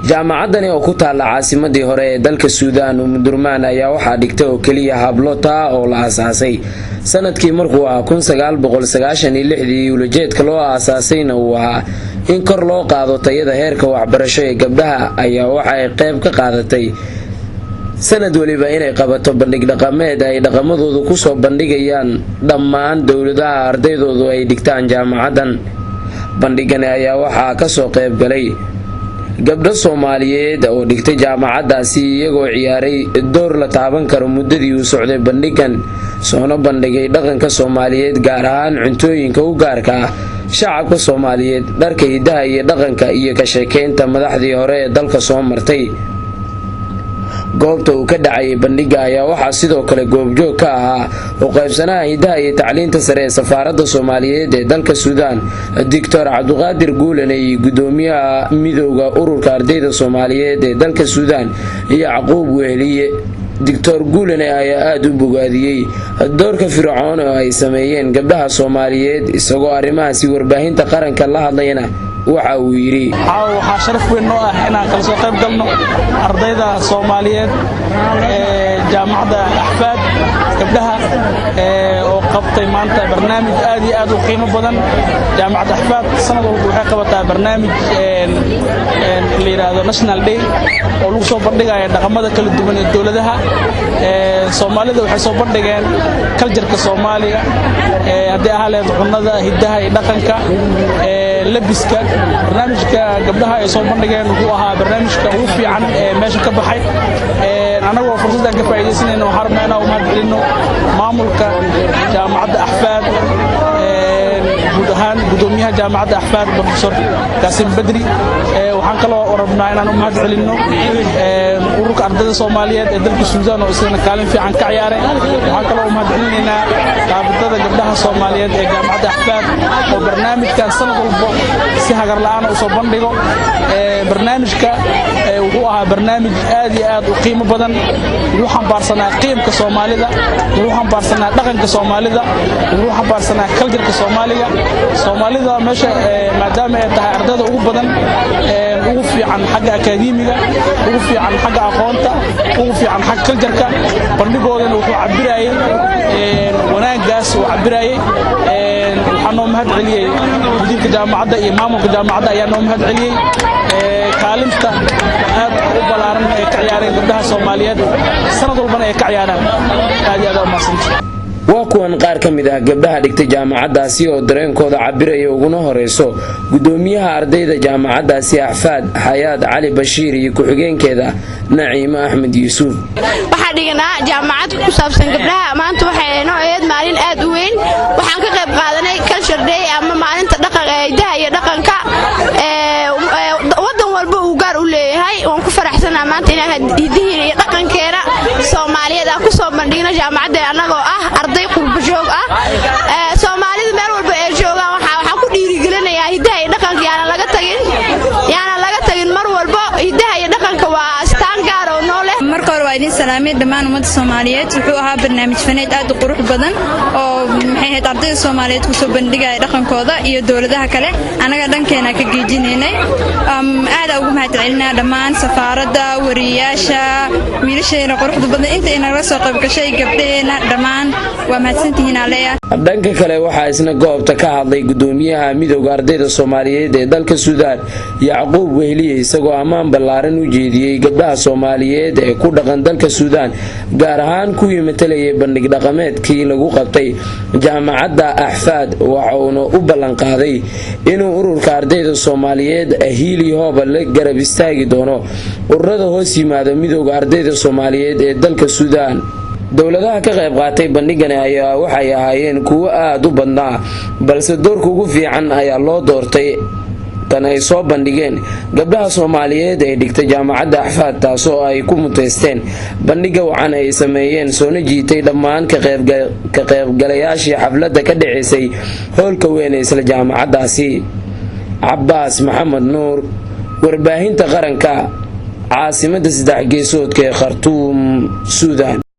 Jaamacaddani oo ku taalla caasimadii hore ee dalka Suudaan, Umdurmaan, ayaa waxaa dhigtay oo keliya hablo, taa oo la aasaasay sanadkii markuu ahaa 1996-dii. Ulajeedka loo aasaasayna uu ahaa in kor loo qaado tayada heerka waxbarasho ee gabdhaha, ayaa waxa ay qayb ka qaadatay sanad weliba inay qabato bandhig dhaqameed ay dhaqamadoodu kusoo bandhigayaan dhammaan dowladaha ardaydoodu ay dhigtaan jaamacaddan. Bandhigani ayaa waxaa kasoo qayb galay gabdho Soomaaliyeed oo dhigtay jaamacaddaasi, iyagoo ciyaaray door la taaban karo muddadii uu socday bandhigan, soona bandhigay dhaqanka Soomaaliyeed, gaar ahaan cuntooyinka u gaarka ah shacabka Soomaaliyeed, dharka hidaha iyo dhaqanka, iyo ka sheekeynta madaxdii hore ee dalka soo martay. Goobta uu ka dhacayay bandhiga ayaa waxaa sidoo kale goobjoog ka ahaa u qaybsanaha hidaha iyo tacliinta sare ee safaaradda Soomaaliyeed ee dalka Suudaan, Doctor Cabduqaadir Guulane, iyo gudoomiyaha midowda ururka ardayda Soomaaliyeed ee dalka Suudaan, iyo Yacquub Weheliye. Doctor Guulane ayaa aada u bogaadiyey doorka fircoon oo ay sameeyeen gabdhaha Soomaaliyeed. Isagoo arrimahaasi warbaahinta qaranka la hadlayana waxa uu yidhi: Caawa waxaa sharaf weyn noo ah inaan kala soo qayb galno ardayda Soomaaliyeed ee Jaamacadda Axfaad, gabdhaha oo qabtay maanta barnaamij aad iyo aad u qiimo badan. Jaamacadda Axfaad sanad walba waxay qabataa barnaamij la yidhaahdo National Day, oo lagu soo bandhigaya dhaqamada kala duwan ee dowladaha. Soomaalida waxay soo bandhigeen culture-ka Soomaaliga, haddii ahaa leed cunnada, hiddaha iyo dhaqanka, labiska. Barnaamijka gabdhaha ay soo bandhigeen wuxuu ahaa barnaamijka ugu fiican ee meesha ka baxay. Annagoo fursaddan ka faa'iidaysanayna, waxaan rabnaa inaan u mahad celinno maamulka Jaamacadda Axfaad, guud ahaan gudoomiyaha Jaamacadda Axfaad, Professor Kaasim Bedri. Waxaan kaloo rabnaa inaan u mahad celinno ururka ardayda Soomaaliyeed ee dalka Suudaan, oo isagana kaalin fiican ka ciyaaray. Waxaan kaloo u mahad celinaynaa raabidada gabdhaha Soomaaliyeed ee Jaamacadda Axfaad, oo barnaamijkan sanad walbo si hagar la'aan u soo bandhigo. Barnaamijka wuxuu ahaa barnaamij aad iyo aad u qiimo badan. Wuxuu xambaarsanaa qiimka Soomaalida, wuxuu xambaarsanaa dhaqanka Soomaalida, wuxuu xambaarsanaa culture-ka Soomaaliga. Soomaalida meesha maadaama ay tahay ardayda ugu badan, ugu fiican xagga akaademiga, ugu fiican xagga aqoonta, ugu fiican xagga culture-ka, bandhigoodana wuxuu cabirayay wanaaggaas uu cabirayay. Waxaa noo mahad celiyey mudiirka jaamacadda iyo maamulka jaamacadda ayaa noo mahad celiyey kaalinta aad u ballaaran ay ka ciyaareen gabdhaha Soomaaliyeed, sanad walbana ay ka ciyaaraan. Aad iyo aad u mahadsanta. Waa kuwan qaar ka mid ah gabdhaha dhigtay jaamacaddaasi oo dareenkooda cabiraya, uguna horeyso gudoomiyaha ardayda jaamacaddaasi Axfaad, Xayaad Cali Bashiir, iyo ku-xigeenkeeda Naciimo Axmed Yuusuf. Waxaa dhiganaa jaamacad ku saabsan gabdhaha. Maanta waxay noo ahayd maalin aad u weyn. Waxaan ka qayb qaadanay culture day ama maalinta hidaha iyo dhaqanka wadan walba uu gaar u leeyahay. Waan ku faraxsanaa maanta inaan hidihiina iyo dhaqankeena Soomaaliyeed aan ku soo bandhigno jaamacadda, annagoo ah arday qurbajoog ah. Soomaalidu meel walba ee joogaan waxaan ku dhiirigelinayaa hidaha iyo dhaqanka yaanan laga tagin mar walbo. Hidaha iyo dhaqanka waa astaan gaar oo noo leh. Marka hore waa idin salaamay dhammaan ummadda Soomaaliyeed. Wuxuu ahaa barnaamij faneed aad u qurux badan oo, maxay ahayd, ardayda Soomaaliyeed kusoo bandhigaya dhaqankooda iyo dowladaha kale. Annaga dhankeena ka geejinaynay. Aada ugu mahad celinaa dhammaan safaaradda, wariyayaasha, wiilasheena quruxda badan, inta inagala soo qayb gashay, gabdhaheena dhammaan waa mahadsantihiin aleeya. Dhanka kale waxaa isna goobta ka hadlay gudoomiyaha midowda ardayda Soomaaliyeed ee dalka Suudaan, Yacquub Wehliye, isagoo ammaan ballaaran u jeediyey gabdhaha Soomaaliyeed ee ku dhaqan dalka Suudaan, gaar ahaan kuwii matalayay bandhig dhaqameedkii lagu qabtay Jaamacadda Axfaad. Waxa uuna u ballanqaaday inuu ururka ardayda Soomaaliyeed hiili hooba la garab istaagi doono ururada hoos yimaada midowda ardayda Soomaaliyeed ee dalka Suudaan. Dowladaha ka qayb qaatay bandhigani ayaa waxay ahaayeen kuwo aada u badnaa, balse doorka ugu fiican ayaa loo doortay kan ay soo bandhigeen gabdhaha Soomaaliyeed ee dhigtay Jaamacadda Axfaad, taasoo ay ku muteysteen bandhiga wacan ay sameeyeen, soona jiitay dhammaan ka qaybgalayaashii xafladda ka dhaceysay hoolka weyn ee isla jaamacaddaasi. Cabaas Maxamed Nuur, Warbaahinta Qaranka, caasimadda saddex geesoodka ee Khartuum, Suudaan.